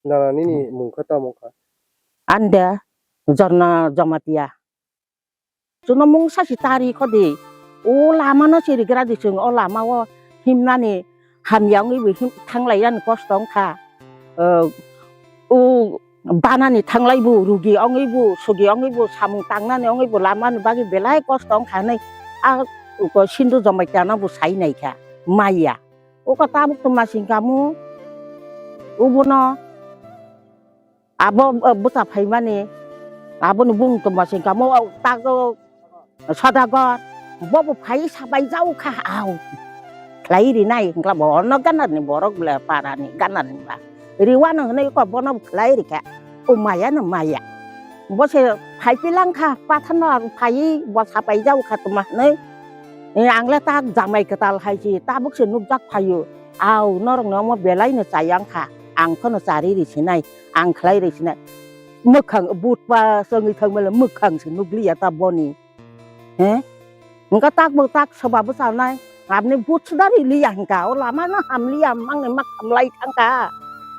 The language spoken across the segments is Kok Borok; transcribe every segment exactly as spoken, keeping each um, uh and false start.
Nana nini mung khe tamo kha? Ande, Jorna Jamatia. Chwngno mungsa se tari kho di. O lama no chirigra di chwng, o lama o himnani hamya wngwi bo him-, thanglai yani kosto wngkha. O, o banani thanglai bo, rugi wngwi bo, sugi wngwi bo, samung tangnani wngwi bo lama ni bagwi belai kosto wngkha hinwi a, o, Sindhu Jamatia no bo sai nai kha. Maya. O kha tabuk tongma sing kha mo. Obono Abo, eh, bwsa phaimani, aboni bung tongma sing kha mo, o, tago, Sodagar, bo bo phai sabai jau kha, au. Khlai rinai, hwnkla bo ono ganarni borok ble parani ganarni ba. Riwano hwnwi kok bono khlai rikha, o maya no maya. Bo se phai pilang kha, pathano phai bo sabai jau kha tongma hwnwi. E, ang le tak jamai kwtal hai si, tabuk se nukjak phaio. Au, norok no omo belai no chayang kha, ang phano chari ri sinai. Ang khlai ri sinai. Mwkhang but pa chwngwi thangmale mwkhang se nukliya ta boni. He? Wngkha tak bo tak soba bwchalnai. Aboni but suda riliya hwnkha. O lama no hamliya, mangni ma khamlai thangkha.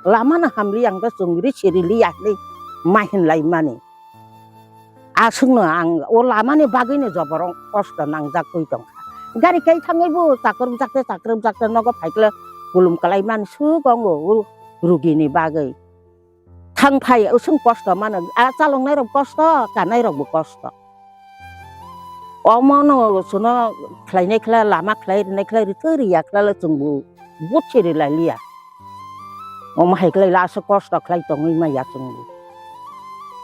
Lama no hamliya hwnkha chwng ri se riliya hinwi ma hinlai mani. Aswkno ang o lamani bagwino joborok kosto nangjak twi tongkha. Gari kai thangwi bo chakrwk jakte chakrwk jakte nogo phaikle kulum kwlai mani swk wngo o rugini bagwi. Thang phai usung kosto mano, a chaloknai rok kosto, kanai rok bo kosto. Omono chwngno khlainai khlai, lama khlai rinai khlai, rwtwi rwya khlai le chwngbo but se rilai liya. Omo hai khlai le aswk kosto khlai tongwi maya chwngbo.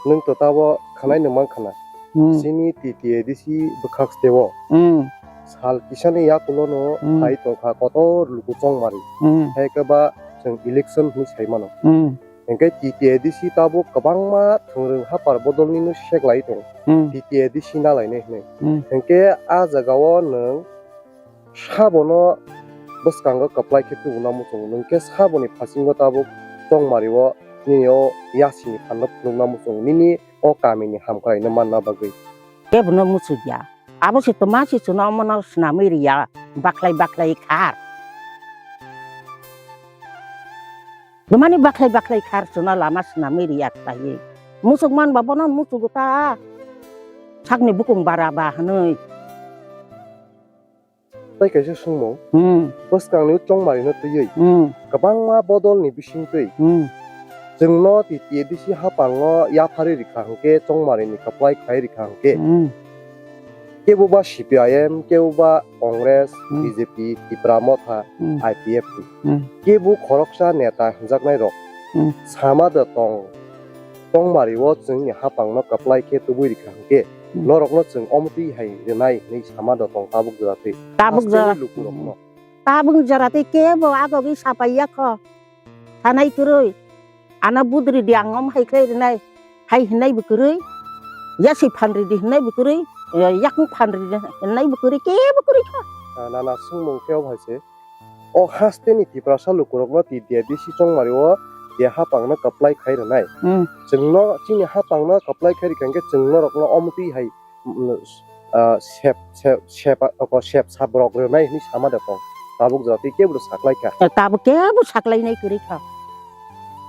Nwng to tabo khanai nwng mang khana. Hmm. Chini T T A D C bwkhak steo. Hmm. Sal kisani yakulono Hmm. phai tongkha kotor luku chongmari. Hmm. Hai khe ba chwng election hinwi sai mano. Hmm. Hinkhe T T A D C tabuk kwbangma thwngrwng hapar bodolnino seklai tongo. Hmm. T T A D C nalainai hinwi. Hmm. Hinkhe a jagao nwng sabono bwskango kwplai khe tubuna muchungo. Nwng khe saboni phasingo tabuk chongmario nini o yasini phanno phunukna muchungo. Nini o kamini hamkraino manna bagwi. Kebono muchukya. Abo se twma se chwngno omono swnamwi riya, bakhlai bakhlai khar. Twmani bakhlai bakhlai khar chwngno lama swnamwi riya khlaiwi. Muchuk manba bono muchugo ta sakni bukung bara ba hwnwi. Tei kaisa swngmung, Hmm. bwskangni chongmarino twiwi Hmm. kwbangma bodolni bisingtwi Hmm. chwngno T T A D C haphango yapharwi rikha hwnkhe chongmarini kwplai khai rikha hwnkhe Hmm. kebo ba C P I M, kebo ba Congress, Hmm. B J P, Tipra Motha, Hmm. I P F T. Hmm. Kebo khoroksa neta hwnjaknai rok Hmm. sama da tong, tongmari o chwngni hapang no kwplai khe tubui rikha hwnkhe Hmm. norok no chwng omotwi hai rwnai hinwi sama da tong tabuk jora twi. Tabuk Hasteni jora. Luku rok no. Tabuk jora tei kebo agogwi sapai ya kho. Sanai kwrwi. Ano budri di ang om hai khlai rwnai. Hai hinai bo kwrwi. Yasi phan ri di hinai bo kwrwi. Ya, yakung phan ri di hinai bo kwrwi. Kebo kwrwi kha. Ah, nana swngmung khe o hai se. O hasteni Tiprasa lukurokno T T A D C chongmari o je hapangno kwplai khai rwnai. Hmm. Chwngno chini hapangno kwplai khai rikha hwnkhe chwng norokno omotwi hai mm, ah, sep, sep, sep, oko sep sap rok rwnai hinwi sama de tong. Tabuk jora tei kebo saklai kha. Eh, tabuk kebo saklainai kwrwi kha.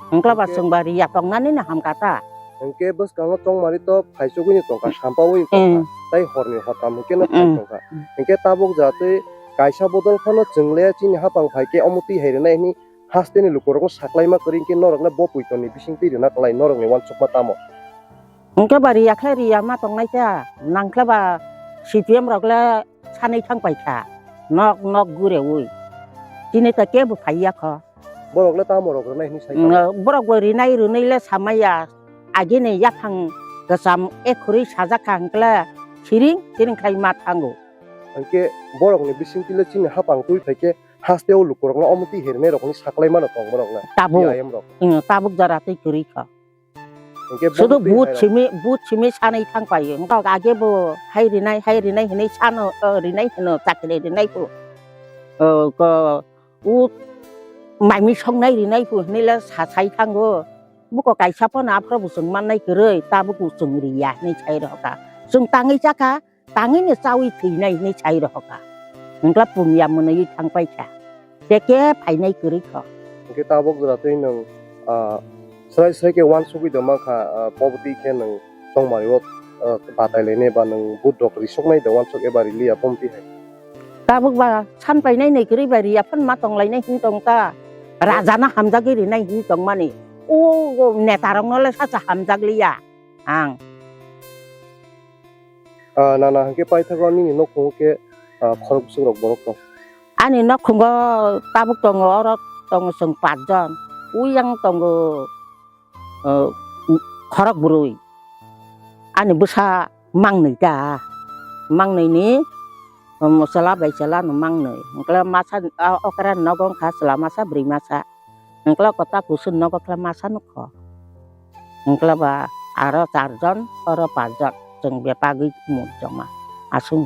Wngkla ba Hwnkhe chwng ba riya tongnani no hamkha ta. Hwnkhe bwskango chongmari to phaisogwi ni tongkha, sampaui ni tongkha. Mm. Tei horni hotam hwnkhe no phai Mm. tongkha. Mm. Hwnkhe tabuk jora tei kaisa bodol phano chwng le chini hapang phai khe omo twi hai rwnai hinwi hasteni lukurokno saklaima kwrwi hwnkhe norokno bo poitoni bising twi rwna klai norokni uansukma tamo? Hwnkhe ba riya khe riya ma tongnai kha, nangkhe ba C P M rok le sanwi thang pai kha, nok nok gureui. Chini ta kebo phai ya kho. Borok le tamo rok rwnai hinwi sai kha? Borok bo rinai rwnai le samaya, agini yaphang kwcham ekhorwi sajak kha hwnkhe le siring siring khai ma thango. Hwnkhe borokni bisingtwi le chini hapang twi phai khe hasteo lukurokno omo twi hai rwnai rokni saklai mano tong borok le, Tabuk. P I M rok. Wng, tabuk jora tei kwrwi kha. Hwnkhe sudu bono twi but hai rok simi, but simi sanwi thang pai. Wngkha age bo hai rinai, hai rinai hinwi sano, o, rinai hino, chakri rinai bo. O, ko, u, maimi songnai rinai bo hinwi le sa sai thango. Buko kaisa phano aphro bo chwng mannai kwrwi, tabuk bo chwng riya hinwi sai rohkha. Chwng tangwi chakha, tangwino chaui thwinai hinwi sai rohokha. Hwnkhe pumya mwnwi thang pai kha. Tei khe phainai kwrwi kho. Hwnkhe tabuk jora twi nwng, ah, Srai srai khe uansugwi tongma kha, ah, pobotwi khe nwng chongmari o, ah, batai lainai ba nwng but rok risuknai da uansuk eba riliya pomti hai. Tabuk ba san painai nai kwrwi bai riya phano ma tong lainai hin tong ta. Raja no hamjagwi rinai hin tong mani. O, o neta rok no le sacha hamjak liya ang. Ah, nana hwnkhe paithago nini nukhungo khe, ah, khorok bwswk rok borok tong? Ani nukhungo tabuk tongo, oro tongo chwng pach jon. Uyang tongo, ah, khorok bwrwi. Ani bwsa mangnwi da. Mangnwi ni, um, chwla bai chwla no mangnwi. Hwnkhe masa, ah, okra nogo wngkha chwla masa bwrwi masa. Hwnkhe kota kusu nogo khe masa nukho. Hwnkhe ba aro char jon, oro pach jon. Chwng bepagwi mut joma aswk.